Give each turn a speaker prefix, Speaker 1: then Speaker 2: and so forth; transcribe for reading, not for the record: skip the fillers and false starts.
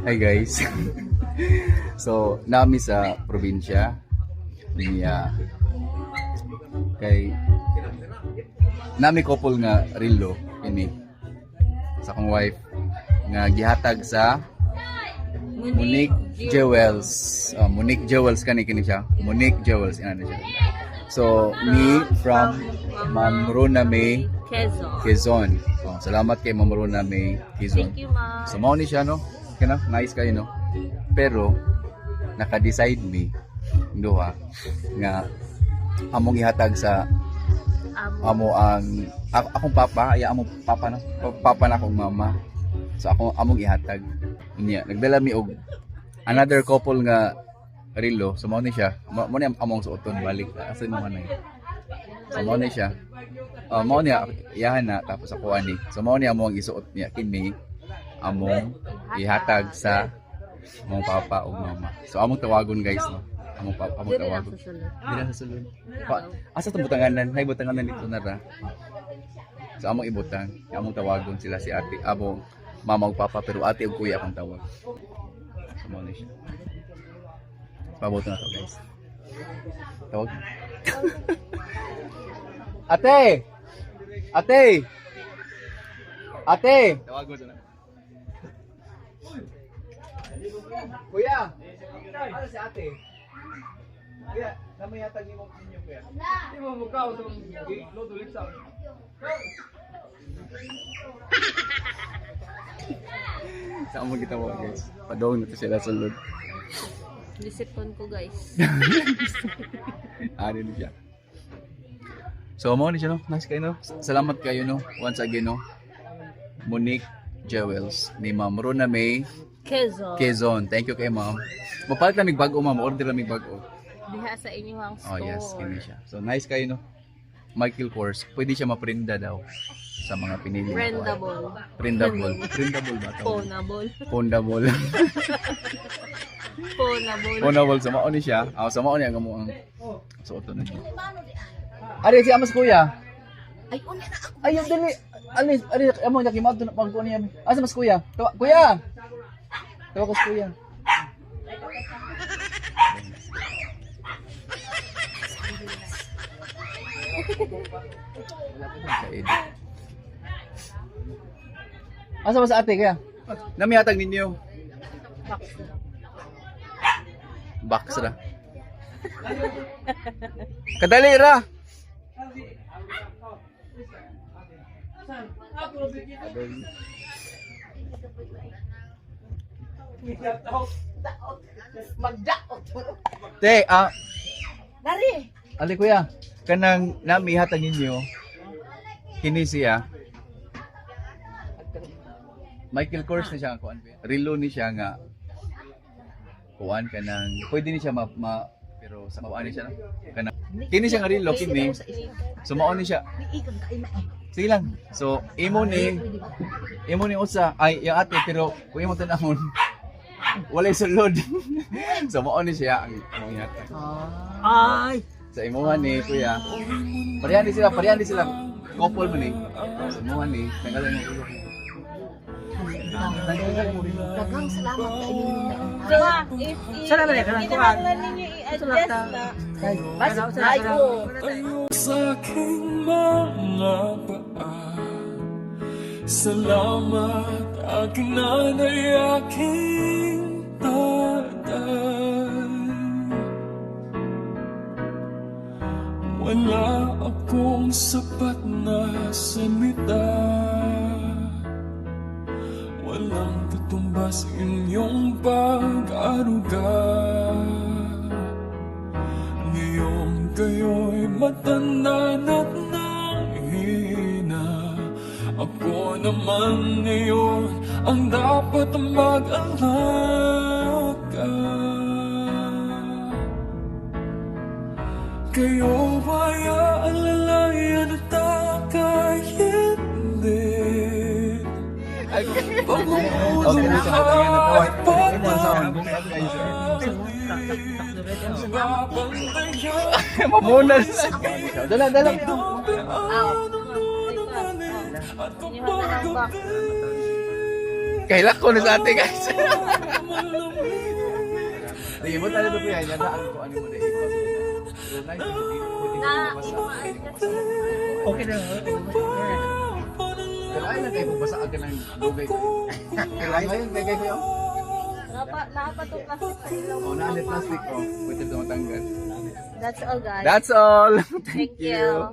Speaker 1: Hi guys. So, nami sa probinsya niya kay nami couple nga rilo ini sa akong wife nga gihatag sa Monique Jewels. Oh, Monique Jewels kani kini siya. Monique Jewels ina na siya. So, me from Ma'am Rona May
Speaker 2: Quezon.
Speaker 1: Quezon. Oh, salamat kay Ma'am Rona May Quezon.
Speaker 2: Thank you, ma'am.
Speaker 1: So mao ni siya, no. Kana nice kayo, no. Pero naka-decide mi duha nga among ihatag sa
Speaker 2: Amo.
Speaker 1: amo ang akong papa, ay among papa, no. Papa na akong mama. So ako among ihatag. Unya nagdala mi og another couple nga rilo. So mao ni siya. Mao ni among suoton balik. Asa mo man. So mao ni siya. Oh, mao niya iyahan na tapos ako ani. So mao ni among isuot niya kini among ihatag sa among papa ug mama. So among tawagon, guys, no. Among papa among
Speaker 2: Diri na
Speaker 1: tawagon.
Speaker 2: sa sulod.
Speaker 1: Dili na sa sulod. Pa, asa tong butanganan? Hay butanganan dito na ra. So among ibutang, among tawagon sila si ate, among mama ug papa, pero ate ug kuya akong tawag. So mao ni siya. Pabuto na to, guys. Tawag. Ate! Ate! Ate! Tawagon na. Kuya! Ano si ate? Kuya, namay hatag nimo ninyo, kuya.
Speaker 3: Di mo mukha itong lodo ulit sa
Speaker 1: Saan mo gitawag, guys? Padong na to sila sulod.
Speaker 2: Disipon ko, guys.
Speaker 1: Ano ni siya. So mo ni siya, no. Nice kayo, no. Salamat kayo, no. Once again, no. Monique Jewels ni Ma'am Rona May
Speaker 2: Quezon.
Speaker 1: Quezon. Thank you kay ma'am. Mapalit lang mig bag-o, ma'am. Order lang mig bag-o.
Speaker 2: Diha sa inyong
Speaker 1: Oh
Speaker 2: store.
Speaker 1: yes, kini siya. So nice kayo, no. Michael Kors, pwede siya maprinda daw sa mga pinili. na kuha.
Speaker 2: Prendable.
Speaker 1: Prindable. Prindable ba tawag?
Speaker 2: Phonable.
Speaker 1: Pondable.
Speaker 2: Phonable.
Speaker 1: Pondable. Sa mao ni siya. Ah, sa mao niya ang amo ang suoton na niya. Ari si Amos, kuya.
Speaker 4: Ay, unya na ako.
Speaker 1: Ay, dali. Alis, ari amo na kimad na pag niya. Asa mas kuya? Tawa, kuya. Tawa ko si kuya. Asa ba sa ate kuya? Namihatag ninyo. Box ra. Kadali ra.
Speaker 4: Magdaot.
Speaker 1: Te, ah,
Speaker 4: Nari.
Speaker 1: Ali kuya, kanang nami hatag ninyo kini siya. Michael Kors ni siya ang kuan. Relo ni siya nga kuan kanang pwede ni siya ma pero sa kuan ni siya, no? Kanang kini siya nga relo kini. So mao ni siya.
Speaker 4: Niikag kayo na eh.
Speaker 1: Sige lang. So imo ni usa ay yung ate, pero kung imo tan-awon walay sulod. So mao ni siya ang imong ihatag.
Speaker 3: Ay!
Speaker 1: Sa imuha ni kuya. Parehan ni sila, parehan ni sila. Couple man eh. Sa imuha ni, tanggalan mo ulo. Tanggalan mo rin.
Speaker 4: Daghang salamat kay ninyo.
Speaker 2: So, if
Speaker 3: Sana na, kana,
Speaker 2: kinahanglan ninyo i-adjust na.
Speaker 4: Bas, ay ko.
Speaker 5: Sa aking mga paa. Salamat, aking nanay, aking tatay. Wala akong sapat na salita. Walang katumbas inyong pag-aruga. Ngayong kayo'y matanda na't nangihina, ako naman ngayon ang dapat mag-alaga. Kayo ba'y aalalayan at kakainin?
Speaker 1: Okay na siya, tanggalan na tawag. Mamunas. Dala, dala. Kailak ko na sa ate, guys. Sige mo tayo kuya, yan na ang kuan mo dai. So nice to see you. Pwede
Speaker 2: Na,
Speaker 1: mo mabasa. Pwede mo mabasa.
Speaker 3: Okay na.
Speaker 1: Pero ay lang kayo kung basa ka ng dugay. Pero ay ngayon kay kay kuya.
Speaker 2: Napa to plastic sa ilaw.
Speaker 1: Oh, naa ni plastic oh. Pwede na matanggal.
Speaker 2: That's all, guys.
Speaker 1: That's all.
Speaker 2: Thank you.